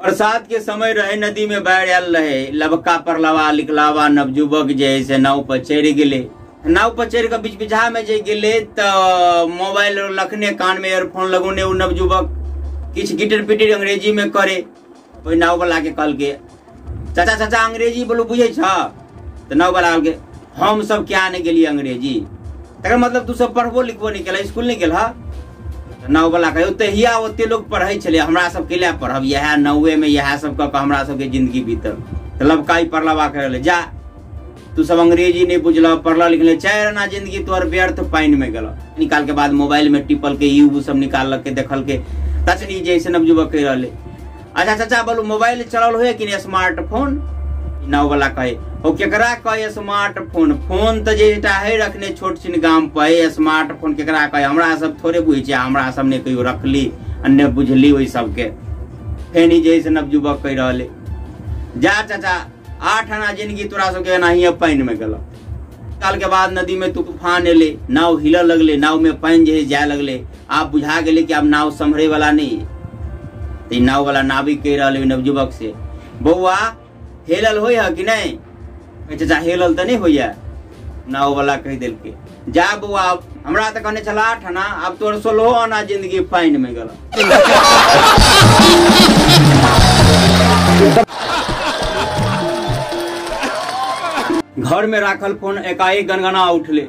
बरसात के समय रहे, नदी में बाढ़ि आयल रहे, लबका पर लवा लिखलावा नवजुवक जे है से नाव पर चढ़ि गेलै। नाव पर चढ़ि कऽ बीच बिचहा में जे गेलै तऽ मोबाइल रखने, कान में एयरफोन लगौने ओ नवजुवक किछु गिटर पिटर अंग्रेजी में करे। ओहि नाव वाला के कहलकै, चाचा चाचा अंग्रेजी बोलू बुझै छ? तऽ नाव वाला कहलकै, हम सब क्या नहि गेलियै अंग्रेजी। तकर मतलब तू सब पढ़बो लिखबो नहि केलह, स्कूल नहि गेलह? नाव वाला कहे, तहिया ओते लोग पढ़ै छलै, हमरा सब के लए पढ़ब, इएह नौवे में इएह सब कऽ कऽ हमरा सबके जिंदगी बीतल। तऽ लबकाई पढ़लवा कहे, जा तू सब अंग्रेजी नहीं बुझल, पढ़ल लिखल, 4 आना जिंदगी तोहर व्यर्थ पानि में गेल। निकाल के बाद मोबाइल में टिपल के you सब निकाल के देखल के तचनी जैसे नवजुवक कहि रहले, अच्छा चाचा बोलू मोबाइल चलल होए कि नहीं स्मार्टफोन? नाव वाला कहे, ओ केकरा कहे स्मार्टफोन? फोन तऽ जे एकटा है रखने छोट छिन गाम पर, स्मार्टफोन केकरा कहे? हमरा सब थोड़े बुझै छियै, हमरा सब ने कहियो रखली आ ने बुझली ओहि सबके। फेन ई जे नवजुवक कहि रहले, जा चाचा 8 आना जिंदगी तोरा सबके एनाहिए पानि में गेल। साल के बाद नदी में तूफान एले, नाव हिलऽ लगले, नाव में पानि जे जाय लगले, आब बुझा गेलै कि आब नाव सम्हरे वाला नहीं। तऽ नाव वाला नाविक कहि रहल नवजुवक से, बौआ हेलल होइ है कि नहीं? चाचा हेलल तऽ नहीं होइया। नाव वाला कहि देलकै, जा बौआ हमरा तऽ कहने छल 8 आना, आब तोहर 16 आना जिंदगी पानि में गेल। घर में राखल फोन एकाएक गनगना उठले,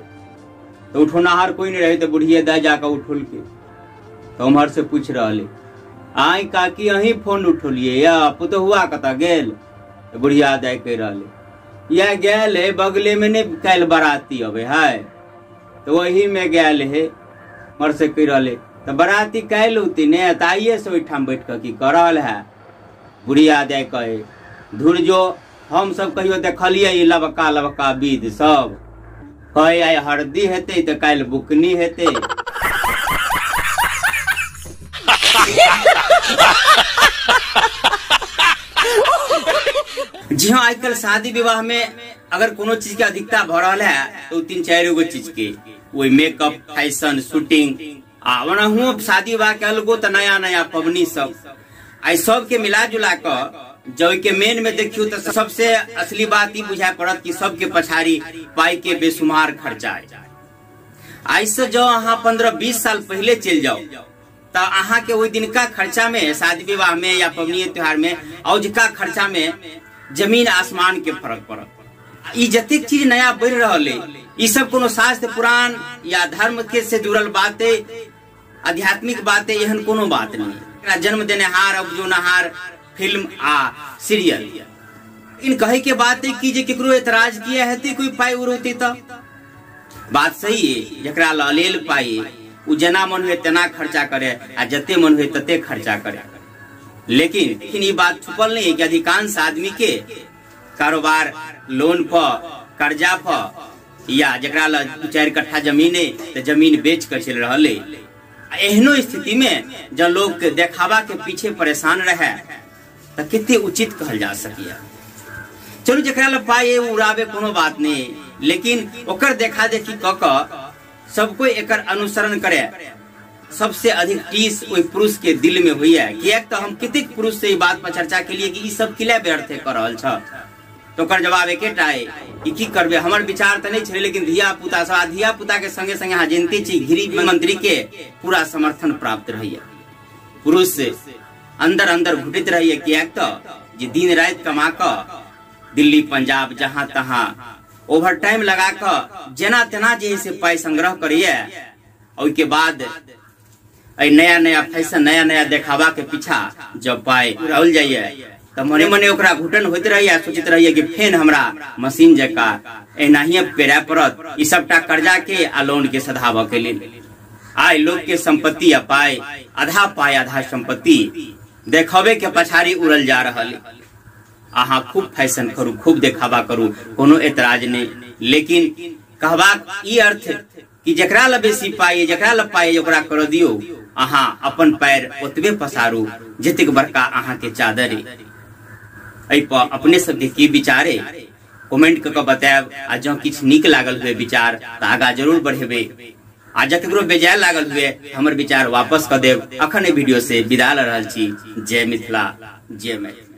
तो उठोनाहार कोई नहीं रहे, तो बुढ़िए दाय जाकर उठोलके। तो उम्हर से पूछ रहले, आइ काकी अहीं फोन उठोलिए या पुतहुआ कतऽ गेल? तो बुढ़िया दाय कहि रहले, या गेल है बगले में नहीं काल्हि बराती अबे है, तो वही में गेल है। उम्हर से कहि रहले, तो बराती काल्हि औती ने, तऽ आइए से ओहिठाम बैठ कऽ की कऽ रहल है? बुढ़िया दाय कहे, धुर जो हम सब कहियो देखलियै ई लबका लबका विध सब, कहे आइ हरदी हेतै तऽ काल्हि बुकनी हेतै। जी हाँ, आजकल शादी विवाह में अगर कोनो चीज के अधिकता भऽ रहल है तो 3-4 गो चीज के, वही मेकअप, फैशन, शूटिंग, आ ओनाहुओ शादी विवाह के अलगो तऽ नया नया पबनी सब, आई सब के मिला जुला कऽ जब के मेन में देखियो तो सबसे असली बात ई बुझाय पड़त कि सबके पछाड़ी पाई के बेसुमार खर्चा है। आई से जो अहाँ 15-20 साल पहले चलि जाओ तो अहाँ के ओहि दिनका खर्चा में शादी विवाह में या पबनी त्योहार में औजका खर्चा में जमीन आसमान के फर्क पड़त। ई जतेक चीज नया बढ़ि रहल है ई सब कोनो शास्त्र पुराण या धर्म के से जुड़ल बात है, आध्यात्मिक बात है, एहन कोनो बात नहीं। एकरा जन्म देनेहार उपजोनहार फिल्म आ सीरियल। इन कहे के बात है कि जे केकरो एतराज किया हेतै कोई पाई उड़ौतै तऽ बात सही है, जकरा लेल पाई उ जेना मन हुए तेना खर्चा करे आ जते मन हुए तते खर्चा करे। लेकिन ई बात छुपल नहीं है कि अधिकांश आदमी के कारोबार लोन पर, कर्जा पर या जकरा ल 2-4 कट्ठा जमीन है तो जमीन बेच कर चलि रहल है। एहनो स्थिति में जब लोग देखावा के पीछे परेशान रहे तो कितने उचित कहल जा सकिया। चलू जकरा ल पाई उड़ावे कोनो बात नहीं, लेकिन ओकर देखा देखी क क सब कोई एकर अनुसरण करे। सबसे अधिक टीस ओहि पुरुष के दिल में हुई है, किएक तो हम कतेक पुरुष से ई बात पर चर्चा के लिए कि ई सब किला व्यर्थ कर रहल छ, तो ओकर जवाब एकेटा है कि की करबे, हमर विचार तऽ नहीं छलै, लेकिन धिया पुता सब आ धिया पुता के संगे संगे अहाँ जनते छी गृह मंत्री के पूरा समर्थन प्राप्त रहैया। पुरुष अंदर अंदर घुटित रहैया, किएक तो जे दिन राति कमा कऽ दिल्ली पंजाब जहाँ तहाँ ओवर टाइम लगा कऽ जेना तेना जे से पाई संग्रह करैया, ओहिके बाद एहि नया नया फैशन नया नया देखावा के पीछा जब पाई उड़ाओल जाइए तऽ मने मने ओकरा घुटन होइत रहैया, सोचैत रहैया कि फेन हमरा मशीन जकाँ एनाहिए पेरय पड़त ई सबटा कर्जा के आ लोन के सधाबऽ के लेल। आइ लोग के संपत्ति आ पाई, आधा पाई आधा संपत्ति देखावे के पछाड़ी उड़ल जा रहल। अहाँ खूब फैशन करू, खूब देखावा करू, कोनो एतराज नहीं, लेकिन कहबाक ई अर्थ कि जकरा ल बेसी पाई, जकरा ल पाई ओकरा कर दियो, अहाँ अपन पैर ओतबे पसारू जतेक बड़का अहाँ के चादर है। एहि पर अपने सबके की विचार है कमेंट कऽ के बतायब, आ जँ किछु नीक लागल हुए विचार तऽ आगाँ जरूर बढ़ेबै। आ जकरो बेजाय लागल हुए हमर विचार वापस क देब। अखन एहि वीडियो से विदा ल रहल छी। जय मिथिला, जय मैथिली।